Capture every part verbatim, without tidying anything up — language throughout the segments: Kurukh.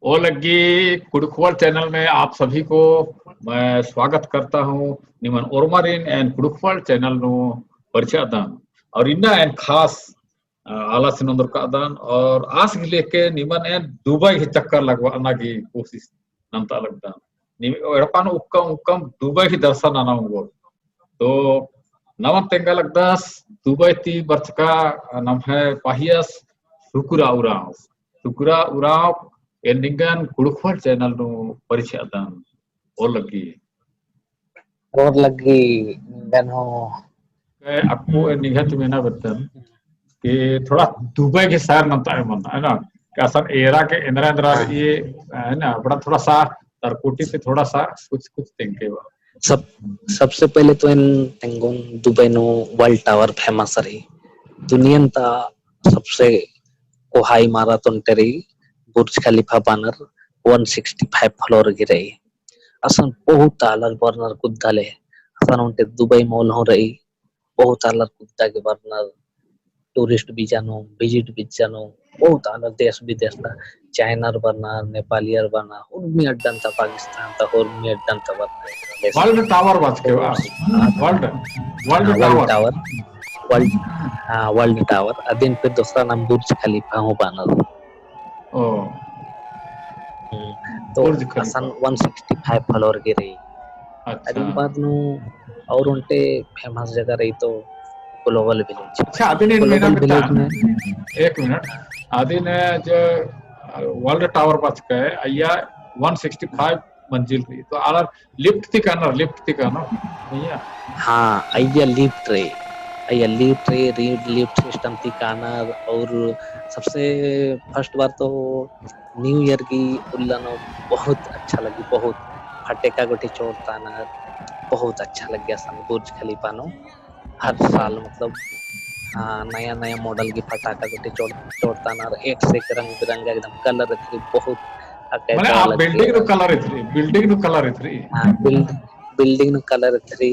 ओ लग्गी कुँड़ुख़ World channel में आप सभी को मैं स्वागत करता हूँ। निमन ओर्मारिन एन कुँड़ुख़ World channel नू परिछादन और इन्ना एन खास, अ, आलासिन ओन्दरकादन और आस गही लेके निमन एन दुबई ही चक्कर लगवाना की कोशिश नन्ता लगदन। निम एड़पा नू उक्कम उक्कम दुबई ही दर्शन नना ओंगोर। तो नमन तेंगा लगदस दुबई ती बरचका नम्है पहियस सुकुरा उराँव। सुकुरा उराँव एन निंगन कुँड़ुख़ World channel नू परिछादन। ओर लग्गी। ओर लग्गी, निंगन हूँ। ए, अक्कु ए निंग्है ती मेना बेद्दन कि थोड़ा दुबई के सैर नन्ता एमन, है ना? कि असन एरा के एन्दरा एन्दरा हाँ। ये, है ना? अपना थोड़ा सा तरकुटी से थोड़ा सा कुछ, कुछ तेंगके बा। सब, सबसे पहले तो एन तेंगोन दुबई नू World Tower famous रई। दुनियन ता सबसे कोहा इमारत ओन्टे रई, बुर्ज खलीफा बअनर one sixty five floor गही रई। असन बहुत आलर बरनर कुद्दा ले। असन ओन्टे दुबई mall हूँ रई, बहुत आलर कुद्दा गे बरनर, tourist visa नू, visit visa नू, बहुत आलर देश विदेश ता, चाइनर बरनर, नेपालियर बरनर, उर्मी अड्डन ता, पाकिस्तान ता, उर्मी अड्डन ता बरनर। World Tower बाचके बा? World, World हाँ, World Tower। Tower, World, हाँ, World Tower। अदिन फिर दूसरा नाम बुर्ज खलीफा हूँ बअनर। ओ। हम्म, तो बुर्ज खलीफा। असन one sixty five floor गही रई। अच्छा। अदिन बाद नू और ओन्टे famous जगह रई तो Global Village। अच्छा, अदिन एन Global मेना Village बेद्दन, में एक minute, अदिन जो, अ, World Tower बाचके, अइय्या one sixty five मंजिल रई। तो आलर lift ती कानर, lift ती कानर, भैया। हाँ, अइय्या lift रई, अइय्या lift रई, री-, lift system ती कानर, और सबसे first बार तो New Year गही उल्ला नू बहुत अच्छा लग्गी, बहुत फटाका गूटी छोड़तानर, बहुत अच्छा लग्गी असन बुर्ज खलीफा नू। हर साल मतलब, हाँ, नया नया model गही फटाका गूटी छोड़, छोड़तानर, एक से एक रंग बिरंगा एकदम colour एथरी बहुत अकय मने आ लगदी building नू colour एथरी, building नू colour एथरी। हाँ, build-, building नू colour एथरी,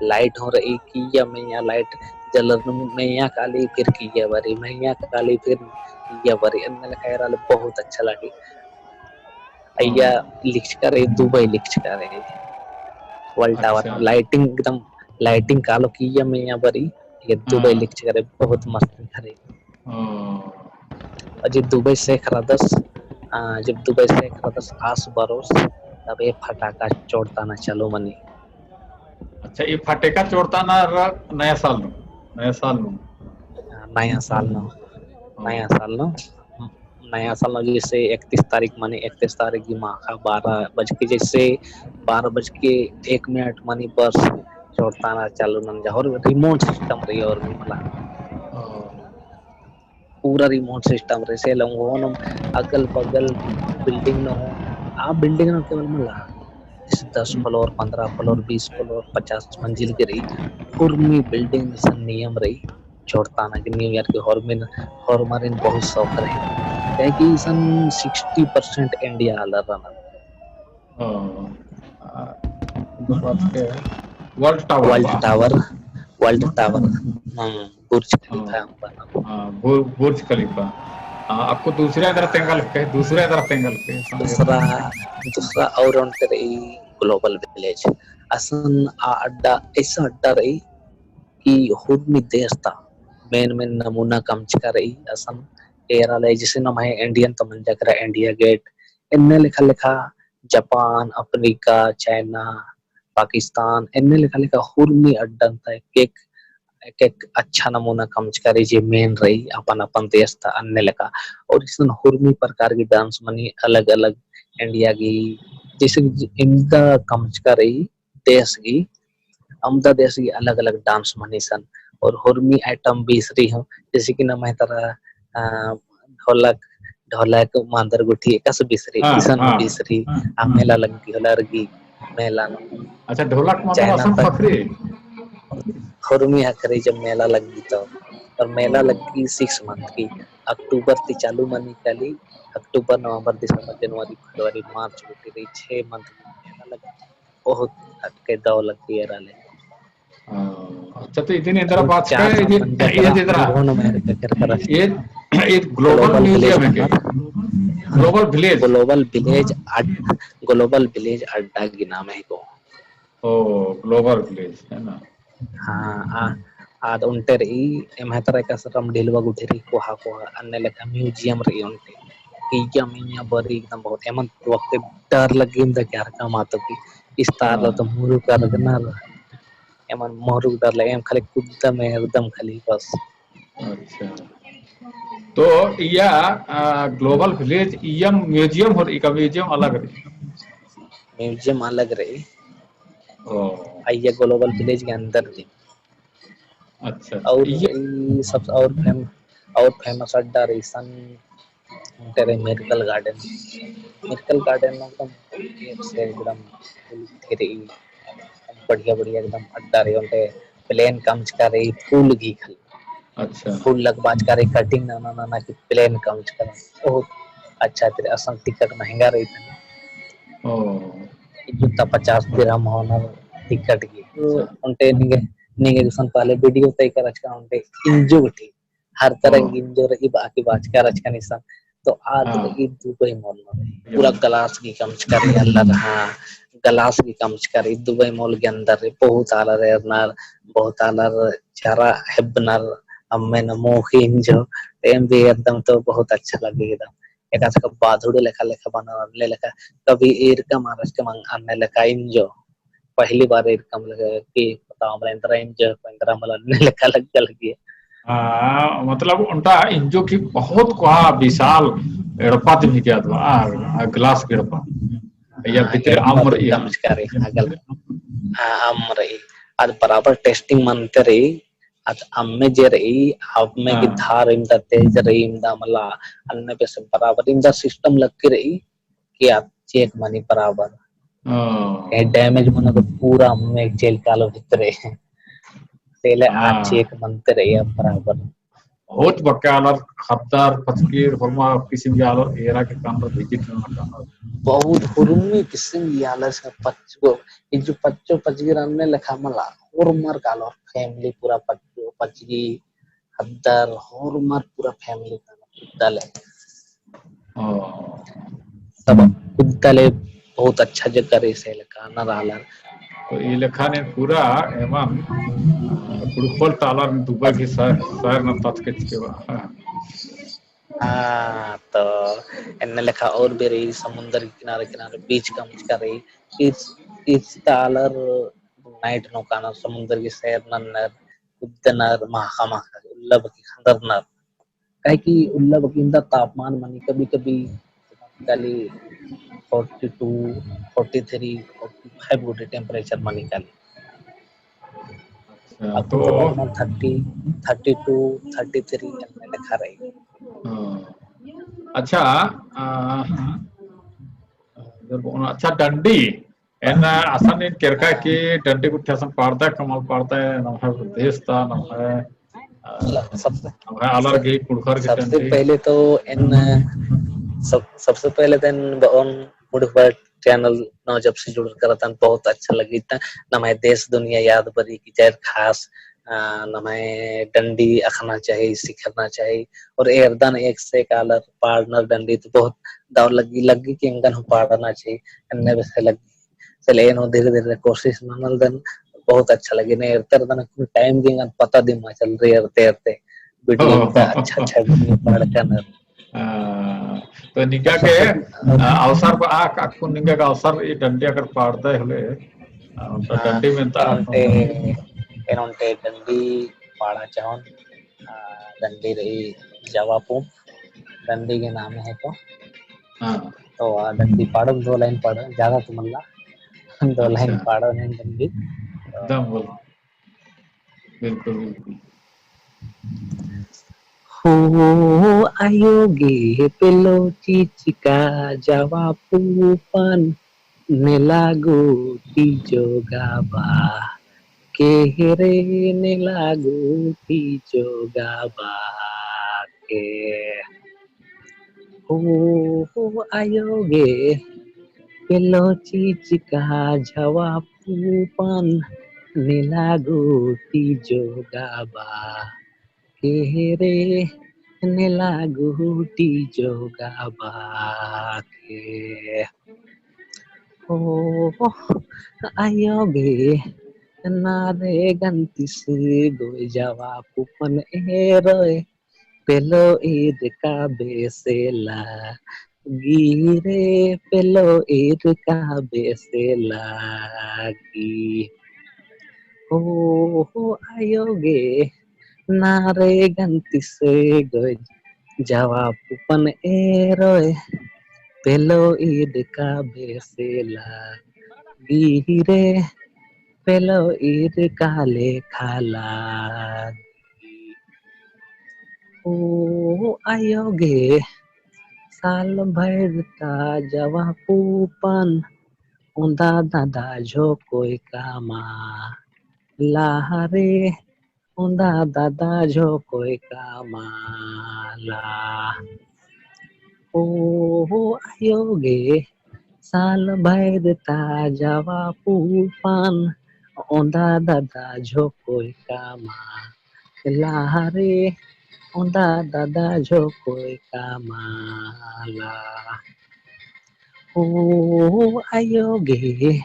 light हूँ रई, किइय्या मइय्याँ light जलर नू मइय्याँ काली फिर किइय्या बरई, मइय्याँ काली फिर किइय्या बरई, एन्ने लेखा एरा ले बहुत अच्छा लगी। अइय्या हाँ। लिखचका रई, दुबई लिखचका रई। World Tower अच्छा। Lighting एकदम, lighting कालो किइय्या मइय्याँ बरई, ये दुबई हाँ। लिखचका रई, बहुत मस्त लिखा रई। हाँ। और जब दुबई से खरादस, आ, जब दुबई से खरादस आस बरोस, तब ये फटाका छोड़ताना चालू मनी। अच्छा, ये फटाका छोड़ताना र-, नया साल नू, नया साल नू। हाँ, नया साल नू, हाँ। नया साल नू। नया साल नू जैसे इकतीस तारीख मनी, इकतीस तारीख की माखा बारह बज के, जैसे बारह बज के एक मिनट मनी बस छोड़ताना चालू नंजा, और remote system रई और भी मला। हाँ। पूरा remote system रई, से लंगोन अगल बगल building नू, आ building नू केवल मला, जैसे दस floor, पन्द्रह floor, बीस floor, पचास मंजिल के रई, उर्मी building इसन नियम रई। छोड़ताना के New Year के होरमिन, होरमारिन बहुत शौक रई, काहे कि इसन sixty percent India आलर रअनर। हाँ, आ, बात के World Tower World बा। Tower, World Tower, हम्म, बुर्ज खलीफा हाँ। बना। हाँ, बुर-, बुर्ज खलीफा। हाँ, अक्कु दूसरा एन्दरा तेंगा लक्के, दूसरा एन्दरा तेंगा लक्के। दूसरा, दूसरा और ओन्टे रई Global Village। असन आ अड्डा, ऐसा अड्डा रई कि हुरमी देश ता main main नमूना कमचका रई। असन एरा ले जैसे नम्है Indian ता मंजा केरा India Gate, एन्ने लेखा लेखा जापान, अफ्रीका, चाइना, पाकिस्तान, एन्ने लेखा लेखा हुरमी अड्डन ता एक एक, एक एक अच्छा नमूना कमचका रई जे main रई अपन अपन देश ता अन्ने लेखा। और इसन हुरमी प्रकार की dance मनी अलग अलग India की, जैसे कि इन्दा कमचका रई देश की, अमदा देश की अलग-अलग dance मनी सन और हुरमी item बीसरी हूँ, जैसे कि नम्है तरा, अ, ढोलक, ढोलक, मांदर गुट्ठी, एकासे बीसरी, हाँ, इसन हाँ, बीसरी, हाँ, आ हाँ। मेला लग्गी होले अरगी मेला नू। अच्छा, ढोलक मांदर चाइना असम तक ख़क्खरी? हुरमी ख़क्खरी जब मेला लग्गी तो, और मेला हाँ। लग्गी six month की, October ती चालू मनी काली, October, November, December, January, February, March गुट्ठी रई, छे month की मेला लग्गी। बहुत अक्के दव लग्गी एरा ले। हाँ, अच्छा, तो इदिन एन्दरा बाचका, इदिन, ये एन्दरा, ये, ये Global Museum हेके। Global Village। Global Village अड-, Global Village अड्डा गही नाम है को। ओ, Global Village, है ना? हाँ, आ, आद ओन्टे रई, एम्है तरा एकासे रमढीलवा गुट्ठी रई, कोहा, कोहा, अन्ने लेखा museum रई ओन्टे। इय्या मइय्याँ बरई एकदम बहुत, एमन वक्ते डर लग्गी एम दा केरका मातो की, इस्तार हाँ। तो मुरुक अरगनर, एमन मुरुक डर लग्गी, एम खाली कुद्दम एरदम खाली बस। अच्छा। तो इय्या, आ, Global Village इय्या museum होर इका museum अलग रई? Museum अलग रई। ओ। आ इय्या Global Village के अंदर रई। अच्छा, अच्छा। और इय्या ई सब और फेम-, और famous अड्डा रई सन तेरे Miracle Garden। Miracle Garden में एकदम से एकदम फूल तेरे बढ़िया बढ़िया एकदम अड्डा रई, ओन्टे plan कमचका रई फूल गही खाली। अच्छा। फूल लगबाचका रई, cutting नना नना की plan कमचका रई। बहुत अच्छा तेरे असन टिकट महंगा रई तने। ओ। जूता पचास दिरहम होना टिकट गही। अच्छा। ओन्टे निंगे, निंगे गुसन पहले video तय करचका ओन्टे इंजो गुट्ठी। हर तरह हाँ। की इंजो रई बाकी बाचका रहचका निसन। तो आद हाँ। रई दुबई mall नू रई। पूरा glass गही कमचका रई आलर, हाँ, glass गही कमचका रई दुबई mall के अंदर रई। बहुत आलर एरनर, बहुत आलर चरा हेब्बनर, अम्मे नमो ही इंजो, एम भी एकदम तो बहुत अच्छा लग्गी एकदम। एकासे का बादुड़े लेखा लेखा बना, अन्ने लेखा कभी एरका मारस के मंग अन्ने लेखा इंजो। पहली बार एरकम लगे कि पता हमरा एन्दरा enjoy को एन्दरा मला अन्ने लेखा लग्गा लगी। हाँ, मतलब ओन्टा enjoy की बहुत कोहा विशाल एड़पा दिम हिके अदवा, आ, आ glass एड़पा। इय्या हाँ, भितरे एड़पा अम्र दिम इया। कमचका रई, हाँ, गल-, हाँ, अम्र रई। आद बराबर testing मनते रई, आद अम्मे जे रई, अम्मे की हाँ। धार इमदा तेज रई, इमदा मला, अन्ने बेसे बराबर इमदा system लग्गी रई, कि आ check मनी बराबर। ओ। कहीं damage मनो तो पूरा अम्मे जेल कालो भितरे। तेले आ हाँ। Check मनते रई बराबर। बहुत बक्का आलर खद्दर, पचकीर, होरमा किसिम के आलर एरा के कानर visit नना कानर। बहुत हुरमी किसिम के आलर से पच्चो, ई जो पच्चो पचकीर अन्ने लेखा मला, होरमर कालर family पूरा पच्चो, पचकी, खद्दर, होरमर पूरा family कानर कुद्दा ले। ओ। तब कुद्दा ले बहुत अच्छा जगह रई से लेखा नर आलर। तो ई लेखा ने पूरा एमन, आ, कुड़ुखल तालर दुबई की सैर, सैर नत्तात के चिके बा। हाँ, तो एन्ने लेखा और भी रई समुंदर किनारे, किनारे beach कमचका रई। इस, इस तालर night नू कानर समुंदर की सैर नन्नर, कुद्दनर, माखा, माखा, उल्ला बकी खंदरनर। काहे कि उल्ला बकी इन्दा तापमान मनी कभी-कभी काली forty two, forty three, forty five गोटे temperature मनी काली। अच्छा, अब तो तो लगभग thirty, thirty two, thirty three एन्ने लेखा रई। हाँ। अच्छा, आ, अच्छा, डंडी, एन असन एन केरका कि डंडी गुट्ठी असन पाड़दय, कमल पाड़दय, नम्है देश ता, नम्है, अ, सबसे, नम्है आलर गही, कुँड़ुख़र गही सबसे डंडी। पहले तो एन, सब, सबसे पहले तो एन बओन कुँड़ुख़ बात channel नू जब से जुड़रका रअदन बहुत अच्छा लग्गी। त नम्है देश दुनिया याद बरई कि जैर खास, अ, नम्है डंडी अख़ना चाही, सिखरना चाही। और एरदन एक से एक आलर पाड़नर डंडी तो बहुत दव लग्गी, लग्गी कि एंगन हूँ पाड़ना चाही। एन्ने बेसे लग्गी। चले एन हूँ धीरे धीरे कोशिश ननलदन, बहुत अच्छा लग्गी। ने एरते एरदन कुन time गे एंगन पता दिम मा चलरई एरते एरते। Video इन्ता अच्छा अच्छा video पाड़कन। हाँ, तो निंगा गे, आ, अवसर बा, आ, अक्कुन निंगा गे अवसर ई डंडी अगर पाड़दय होले, आ, तो हाँ, डंडी मेन्ता ओन्टे, एन ओन्टे डंडी पाड़ा चाहोन, आ, डंडी रई जवापू, डंडी गे नामे है तो। हाँ। तो आ डंडी पाड़ोन दो line पाड़ोन, ज्यादा तो मल्ला, दो line अच्छा। पाड़ोन एन डंडी। एकदम बोल। बिल्कुल, बिल्कुल। हो आयो गे पेल्लो चिचिका जावा पूपन, नेला गूटी जोगाबा, केहरे नेला गूटी जोगाबा के। हो, हो आयो गे, पेल्लो चिचिका जावा पूपन, नेला गूटी जोगाबा, केहरे नेला गूटी जोगाबा के। ओ आयो गे, नारे गन्तिस गोय जावा पूपन एरोय, पेलो ईद का बेसेला गी रे, पेलो ईद का बेसेला गी। ओ आयो गे, नारे गन्तिस गोय जावा पूपन एरोय, पेलो ईद का बेसेला गी रे, पेलो ईद का लेखा लागी। ओ आयो गे, साल भर ता जावा पूपन, ओन्दा दादा झोकोय कामा ला रे, ओन्दा दादा झोकोय कामा ला। ओ आयो गे, साल भर ता जावा पूपन, ओन्दा दादा झोकोय कामा ला रे, ओन्दा दादा झोकोय कामा ला। ओ आयो गे,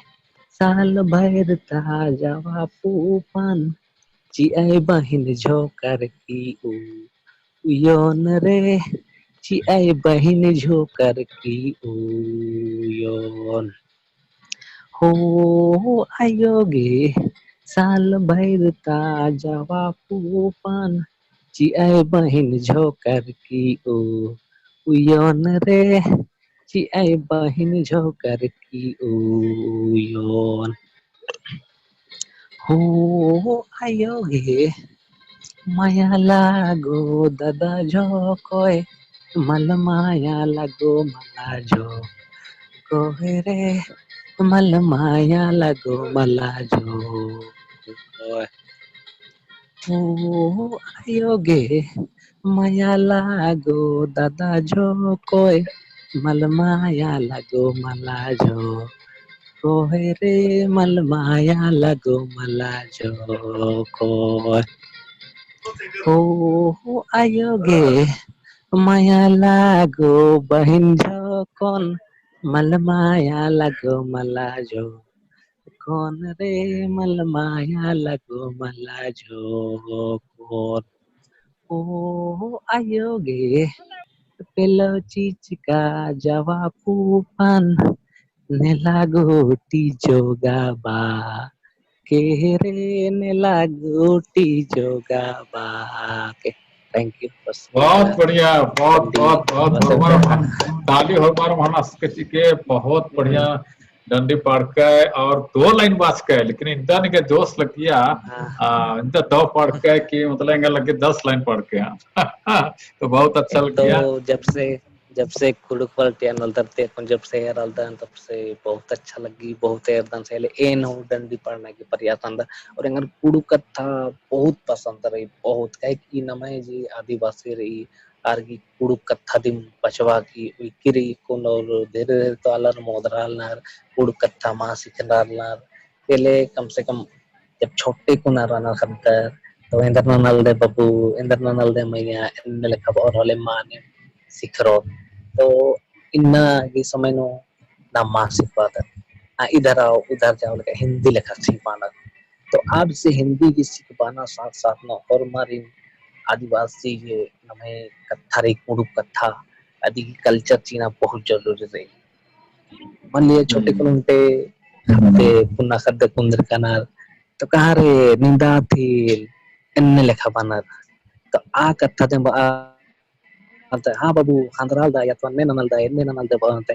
साल भर ता जावा पूपन, चिअय बहिन झोकर की उ उयोन रे, चिअय बहिन झोकर की उयोन। हो आयो गे, साल भर ता जावा पूपन, चिअय बहिन झोकर की उ उयोन रे, चिअय बहिन झोकर की उयोन। हो आयो गे, मया लागो दादा झोकोय, मल मया लागो मला झोकोय रे, मल मया लागो मला झोकोय। ओ आयो गे, मया लागो दादा झोकोय, मल मया लागो मला झोकोय रे, मल मया लागो मला झोकोय। ओ आयो गे, मया लागो बहिन झोकोन, मल मया लागो मला झो कोन रे, मल मया लागो मला झोकोन। ओ आयो गे, पेलो चिचका जावा पूपन, नेला गूटी जोगाबा के रे, नेला गूटी जोगाबा के। Thank you, बस। बहुत बढ़िया, बहुत, डंडी बहुत, बहुत, बस। हमारा मन, ताली हो हमारा मन आस के चिके, बहुत बढ़िया। हम्म। डंडी पाड़कय और दो लाइन बाचकय, लेकिन इन्दा निके जोश लगिया, हाँ। आ, इन्दा दव पाड़कय कि मतलब एंगा लगे दस लाइन पाड़कय। तो बहुत अच्छा लगिया। तो जब से, जब से कुँड़ुख़ बाल टिया नलदर ते अपन जब से एरालदन तब से बहुत अच्छा लगी, बहुत एरदन से ले एन हूँ डंडी पाड़ना की प्रयास नन्दन। और एंगन कुँड़ुख़ कत्था बहुत पसंद रई, बहुत, काहे कि नम्है जे आदिवासी रई, आर गही कुँड़ुख़ कत्था दिम पचवा की उइकी रई कुन और धीरे-धीरे तो आलर मोदरालनर, कुँड़ुख़ कत्था मल सिखरालनर। तेले कम से कम जब छोटे कुना रअनर ख़द्दर, तो एन्देर ननालदय बबू, एन्देर ननालदय मइया, एन्ने लेखा बओर होले मानिम सिखरोत। तो इन्ना गही समय नू नाम मल सिखाबअदत। आ, इधर आओ, उधर जाओ लेखा हिन्दी लेखा सिखाबअनर। तो आद से हिन्दी गही सिखाबअना साथ-साथ नू होरमारिन आदिवासी गही नम्है कत्था रई, कुँड़ुख़ कत्था, अदी गही culture चिअना बहुत जरूरी रई। मान लिए छोटे हम्म। कुन ओन्टे, ते कुना ख़द्द कुन्दरकनर, तो कहाँ रे निंदा थिल, एन्ने लेखा बअनर। तो आ कत्था दिम बआ अन्ते, हाँ बाबू, ख़न्दरालदय, या तो एन्ने ननालदय, एन्ने ननालदय बआ अन्ते,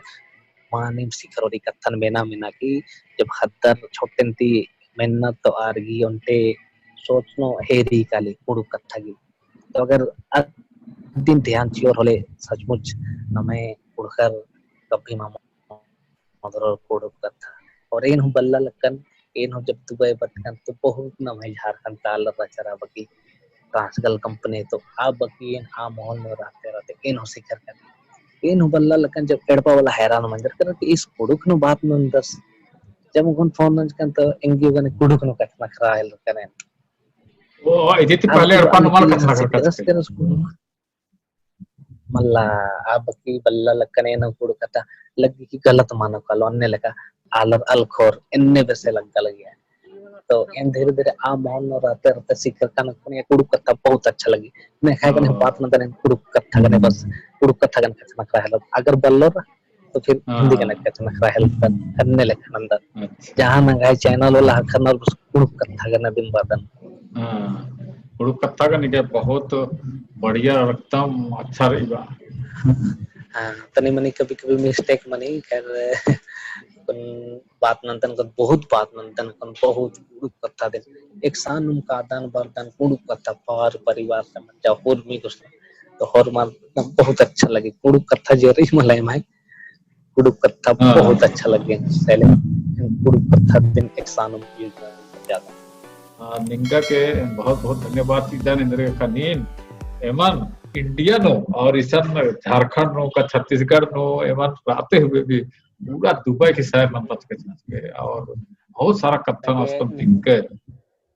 मानिम सिखरोरी कत्थन मेना, मेना की जब ख़द्दर छोटेन ती मेन्नर तो आर गही ओन्टे सोच नू हेरी काली कुँड़ुख़ कत्था गही। तो अगर अदिन ध्यान चिओर होले सचमुच नम्है कुँड़ुख़र कभी मल मोदरोर कुँड़ुख़ कत्था। और एन हूँ बल्ला लक्कन, एन हूँ जब दुबई बरचकन तो बहुत नम्है झारखंड ता आलर रहचर आ बग्गे ट्रांसगल कंपनी तो आ बग्गे एन आ माहौल में रहते रहते एन हूँ सिखरकन। एन हूँ बल्ला लक्कन जब एड़पा वाला हैरान मंजर करर कि इस कुँड़ुख़ नू बात नन्दस। जब उनकन फोन नंजकन तो एंगी गने कुँड़ुख़ नू कत्था नखरआ हेलरकन। ओ, इदी ती पहले एड़पा नू मल कत्था नखरकन। मल्ला, आ बकी बल्ला लक्कन एन कुँड़ुख़ कत्था लग्गी कि गलत मानो कालो, अन्ने लेखा आलर अलख़ोर, एन्ने बेसे लग्गा लगिया। तो एन धीरे-धीरे आ मोहन नू रहते-रहते सिखरकन कुँड़ुख़ कत्था बहुत अच्छा लग्गी। ने खाय गने हाँ। बात नंदन कुँड़ुख़ कत्था गने बस, कुँड़ुख़ कत्था गने कछनखरआ हेलत। अगर बल्लोर तो फिर हाँ। हिंदी गने कछनखरआ हेलत, अन्ने लेखा नंदन। अच्छा। जहाँ नंग्है channel वाला ख़क्खरनर बस कुँड़ुख़ कत्था गने दिम बअदन। हाँ। कुँड़ुख़ कत्था गने के बहुत बढ़िया, एकदम अच्छा रई बा। हाँ, तनी मनी कभी-कभी mistake मनी, खैर, कुन बात नंदन कुन, बहुत बात नंदन कुन, बहुत कुँड़ुख़ कत्था दिम एकसानुम कादन बरदन, कुँड़ुख़ कत्था पर परिवार से मंजा होरमी कुछ तो होरमर बहुत अच्छा लग्गी। कुँड़ुख़ कत्था जे रई मला एम्है, कुँड़ुख़ कत्था हाँ। बहुत अच्छा लग्गी। पहले कुँड़ुख़ कत्था दिम एकसानुम ज्यादा। हाँ, निंगा के बहुत बहुत धन्यवाद चिअदन एन्देरगे का नीन एमन India नू और इसन झारखंड नू का छत्तीसगढ़ नू एमन रहते हुए भी पूरा दुबई की सैर नंदत के और बहुत सारा कत्थन अस्तम तिंकय,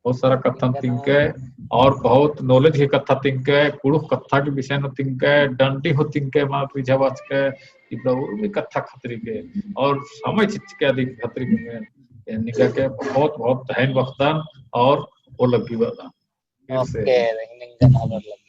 बहुत सारा कत्थन तिंकय और बहुत knowledge के कत्था तिंकय, कुँड़ुख़ कत्था के विषय नू तिंकय, डंडी हूँ तिंकय, माल रिझा बाचकय, इबड़ा उर्मी कत्था खतरी के और समय चिच्चकय अदी खतरी के में निंगा के बहुत बहुत धैन बअदन और ओ लग्गी बअदन। फिर से। OK, निंगा नू आलर लग्गी।